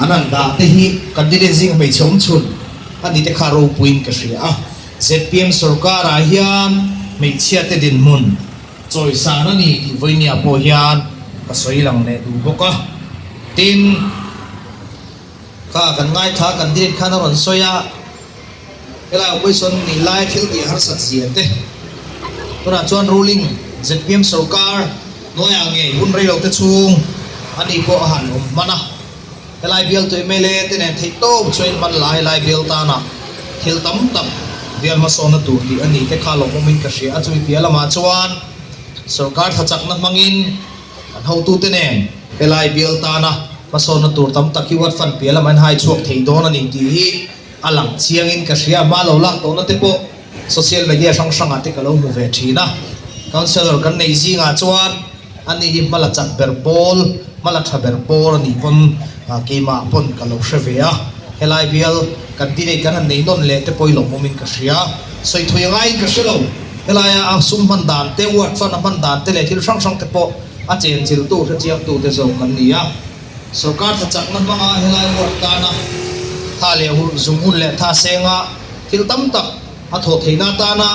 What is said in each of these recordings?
An han dah te hi candidate zinga hmeichhe awm chhun a ni te kha ropuiin ka hria a. Zpm sorkarah hian hmeichhia te dinhmun chawisan a ni tih vawinia pawh hian ka sawi lang leh duh bawk a. Tin, kha kan ngaithla candidate khan a rawn sawi a. Helai opposition nih lai thil tih harsat zia te tunah chuan ruling zpm sorkar hnuaiah ngei hun rei lo te chhung a ni pawh a han awm hman a. Helai bialtu mla te nen theih tawp chuan hman la helai bial tana thil tam tak bial hmasawnna tur tih a ni te kha lawmawmin ka hria a. Chumi piah lamah chuan sorkar thlachakna hmangin An hotute nen helai bial tana hmasawnna tur tam tak hi Ward Fund piah lamah an hai chhuak thei dawn a ni tih hi a lang chiangin ka hria. Hma lo lak tawhna te pawh social media hrang hrangah te ka lo hmu ve thin a. Councellor kan neih zingah chuan ani hi hmala chak ber pawl, hmala tha ber pawl a nih pawn keimah pawn ka lo hre ve a. Helai bial candidate kan han nei nawn leh te pawh i lawmawmin ka hria. Sawi thui a ngaiin ka hre lo. Helaia a sum hman dan te, ward fund a hman dan te leh thil hrang hrang te pawh a chenchiltu, hrechiangtu te zawk kan ni a. Sorkar tha chakna hmanga helai ward tana tha leh zung hun leh tha senga thil tam tak a thawh theihna atana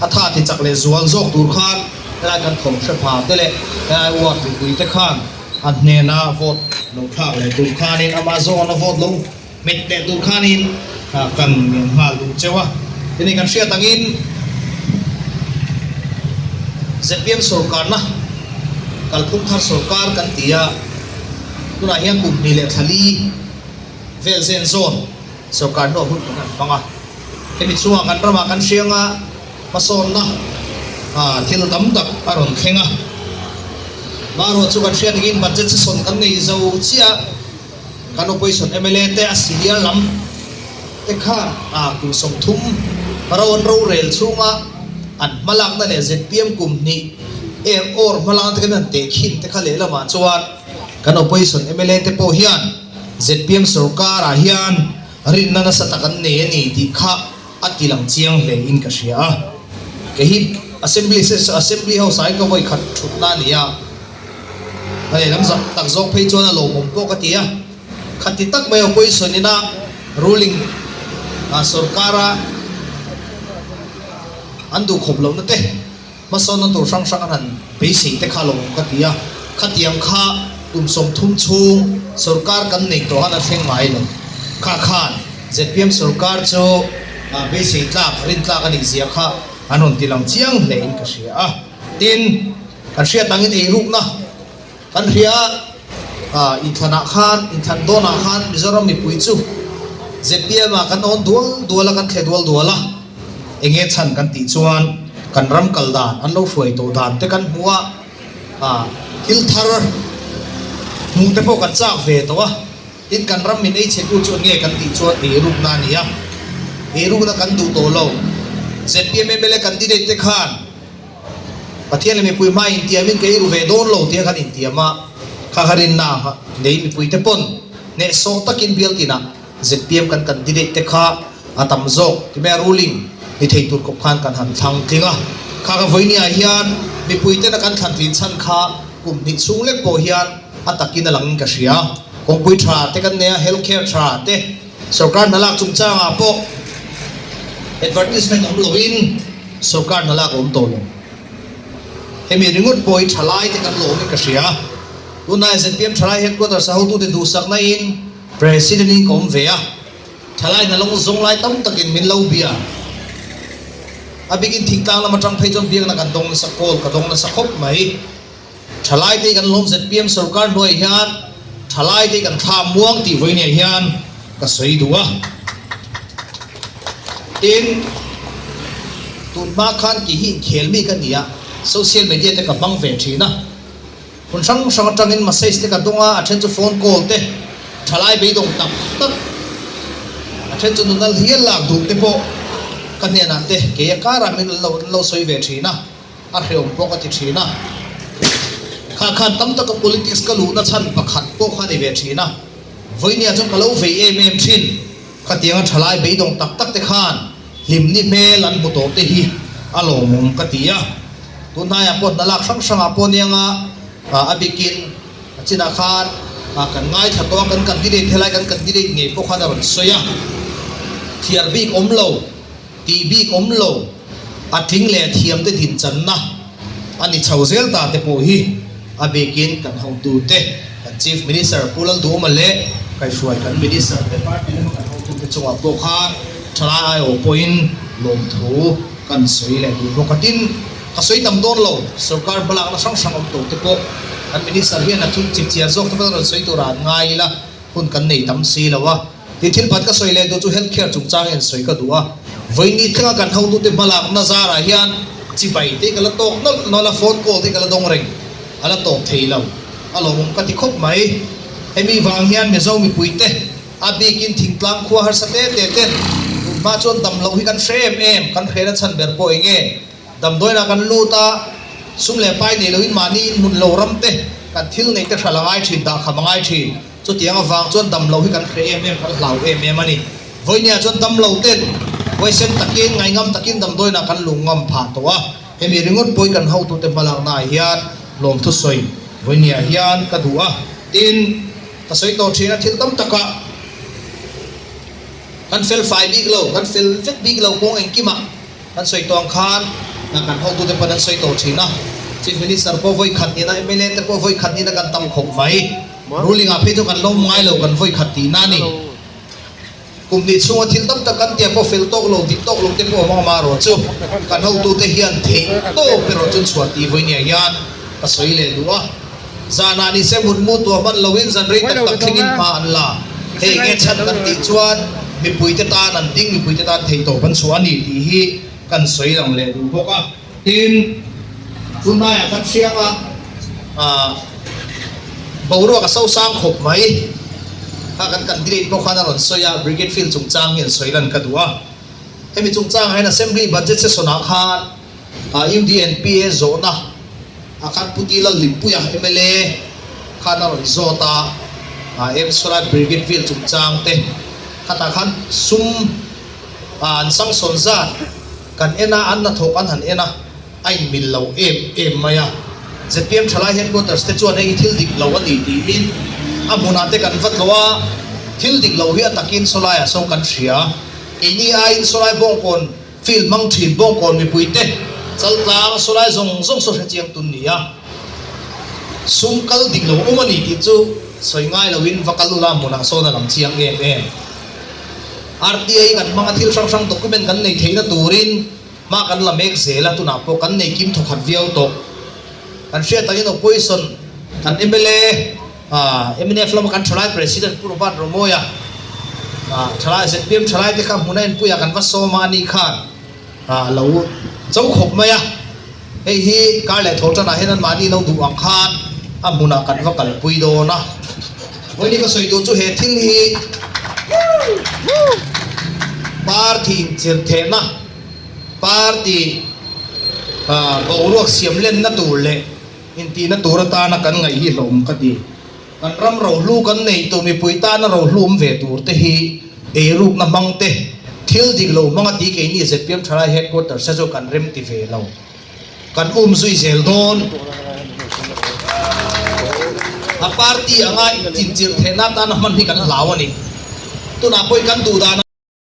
a tha ti chak leh zual zawk tur khan helai kan thawm hre pha te leh helai ward mipui te khan a hnena vote lo thlak leh tur khanin amah zawna vote lo Hmet leh tur khanin kan ngen nghal duh cheu a, hemi kan hriat angin zpm sorkarna kalphung thar sorkar kan ti a, tunah hian kum hnih leh thla li vel zen zawn sorkar hnuah hun kan han hmang a, hemi chungah kan ramah kan hriang a, hmasawnna thil tam tak a rawn thleng a, marawh chu kan hriat angin budget session kan nei zo chiah a. Kan opposition mla te a senior lam te khan a kum 30 ro an rorel chhunga an hmalakna leh zpm kum hnih er awr hmalakna te kan han teh khin te kha lehlamah chuan kan opposition mla te pawh hian zpm sorkar ah hian rinna nasa tak an nei a ni tih kha a ti lang chiang hle in ka hria a. Kei hi assembly assembly house ah hian ka vawi khat thutna a ni a. A lehlam zak tak zawk phei chuan a lawmawm pawh ka ti a, khati tak mai opposition ina ruling sorkara an duhkhawp lohna te hmasawnna tur hrang hrang an han beisei te kha a lawmawm ka ti a, khatiang kha kum 30 chhung sorkar kan nei tawh han a thleng ngai lo. Kha khan zpm sorkar chu beisei tlak rin tlak a nih zia kha an rawn ti lang chiang hle in ka hria a, tin. Kan hriat angin eirukna kan hria a, inthlanah khan, inthlan dawnah khan Mizoram mipui chu zpm ah kan awn dual dual a, kan thle dual dual a, enge chhan kan tih chuan kan ram kal dan, an lo hruai tawh dan te kan hmu a, thil thar hmuh te pawh kan chak ve tawh a, tin kan ram min ei chhetu chu enge kan tih chuan eirukna a ni a, eirukna kan duh tawh lo. Zpm mla candidate te khan. Pathian leh mipui hma intiamin ka eiru ve dawn lo tia kan intiam a, kha kha rinna nei mipuite pawn hnehsawh takin bial tinah zpm kan candidate te kha a tam zawk ti mai a ruling ni thei tur kawp khan kan han thlang tling a, kha kha vawinia hian mipuitena kan thlan tlin chhan kha kum hnih chhung lek pawh hian a takin a langin ka hria. Kawngpui tha te kan nei a, health care tha te, sorkar hna lak chungchangah pawh advertisement awm loin, Sorkar hna lak a awm tawh lo. Hemi ringawt pawh hi thalai te kan lawm in ka hria. Tunah zpm thalai headquarters a hotute duhsakna in President in ka awm ve a. Thalai hna lawng zawng lai tam takin min lo bia. A bikin thingtlang lam atang phei chuan biakna kan dawng nasa call ka dawng nasa khawp mai. Thalai te kan lawm zpm sorkar hnuai hian thalai te kan thla muang tih vawi nia hian ka sawi duh a. Tin, tun hma khan kih hi inkhel mi ka ni a, social media te ka hmang ve thin a. Hmun hrang hrang atangin message te ka dawng a, a then chu phone call te, thalai beidawng tak tak, a then chu nunal hial lak duh te pawh ka hnenah te kei a karah min an lo sawi ve thin a. A hreawm pawh ka ti thin a. Kha khan tam taka politics ka luhna chhan pakhat pawh kha a ni ve thin a. Vawinia chuan ka lo vei em em thin. Khatianga thalai beidawng tak tak te khan hlimni hmel an hmu tawh te hi a lawmawm ka ti a. Tunhnaiah pawh hna lak hrang hrangah pawh nianga a bikin a chinah khan. Kan ngaithla tawh a, kan candidate helai kan candidate ngei pawh khan a rawn sawi a, thiar bik awm lo, tih bik awm lo, a tling leh a thiam te dinchanna a ni chho zel ta te pawh hi a bikin kan hotute, kan Chief Minister Pu Lalduhawma leh kaihhruai kan Minister te party lama kan hotute chungah pawh khan thalai aiawh pawhin lawmthu kan sawi leh duh bawk a. Tin, Ka sawi tam dawn lo, sorkar hmalakna hrang hrang awm tawh te pawh kan Minister hian a thil chipchiar zawk te pawh rawn sawi turah an ngai ila, hun kan nei tam si lo a. Ti thil pakhat ka sawi leh duh chu health care chungchang hian sawi ka duh a. Vawiini thlenga kan hotute hmalakna zarah hian chibai te ka la tawk nawlh nawlh a, phone call te ka la dawng reng, a la tawp thei lo. A lawmawm ka ti khawp mai. Hemi vang hian Mizo mipuite a bikin thingtlang khua harsa te te ten tunhma chuan dam loh hi kan hre em em, kan hrehna chhan ber pawh eng nge? Damdawiinah kan lut a, sum leh pai nei loin mahni in hmun lo ram te, kan thil neih te hral a ngai thin, dahkham a ngai thin. Chutiang avang chuan dam lo hi kan hreh em em, kan hlau em em a ni. Vawinia chuan dam lo ten huaisen takin, ngaihngam takin damdawiinah kan lung ngam phah tawh a. Hemi ringawt pawi kan hotute hmalaknaah hian lawmthu sawi vawinia hian ka duh a. Tin, ka sawi tawh thin a, thil tam takah kan fel fai bik lo, kan fel vek bik lo kawng engkimah. Kan sawi tawh ang khan kan hotute pawn an sawi tawh thin a, Chief Minister pawh vawi khat nihna, mla te pawh vawi khat nihna kan tam khawp mai. Ruling ah phei chu kan lo ngai lo kan vawi khat tihna a ni. Kum hnih chhunga thil tam tak kan tia pawh fel tawk lo, dik tawk lo te pawh awm ang amaherawh chu kan hotute hian theih tawp erawh chu chhuah tih vawi nia hian ka sawi leh duh a. Zanah ni se mutmu tuah hman loin zan rei tak tak thlengin hma an la. Hei nge chhan kan tih chuan mipuite tan an ding, mipuite tan theihtawp an chhuah a ni tih hi kan sawi lang leh duh bawk a. Tin, tunlaiah kan hriang a, boruak a sosang khawp mai. Kha kan candidate pawh khan a rawn sawi a, Brigade Field chungchang hi an sawi lan ka duh a. Hemi chungchangah hian Assembly Budget Session-ah khan, UDNPA zawhna a khan Pu Tila Limpuia mla khan a rawn zawt a, Emsawlai Brigade vel chungchang te khatah khan sum an sanction zat kan en a, an hnathawk an han en a, a inmil lo em em mai a. Zpm thalai headquarters te chuan hei hi thil dik lo a ni tiin a hmunah te kan va tlawh a, thil dik lo hi a takin sawlaiah sawn kan hria. Keini aiin sawlai bawngkawn Field hmang thin Bawngkawn mipuite chaltlang sawlai zawng zawng saw hrechiang tun ni a, sum kal dik lo awm a ni tih chu sawi ngai loin va kal ula hmunah sawn a lang chiang em em. RTI kan hmang a thil hrang hrang document kan nei theihna turin hma kan la mek zel a, tunah pawh kan nei kim thawkhat viau tawh. Kan hriat angin opposition kan mla Mnf lama kan thalai President Pu Robert Romawia thalai zpm thalai te kha hmuna enpuiah kan va sawm a, ani khan a lo cho khawp mai a, hei hi kar leh thaw tanah hian anmahni lo duh ang khan a hmunah kan va kalpui dawn a. Vawiin ka sawi duh chu he thil hi party inchirhthehna, party boruak siam lenna tur leh Intihna tur atana kan ngaih hi hlawm ka ti. Kan ram rohlu kan neih tur mipui tana rohlu awm ve tur te hi eirukna hmang te, thil dik lo hmanga ti keini zpm Thalai Headquarters te chu kan rem ti ve lo. Kan um zui zel dawn. A party anga inchirh theihna atana hman hi kan hlau a ni. Tunah pawhin kan duh dan a.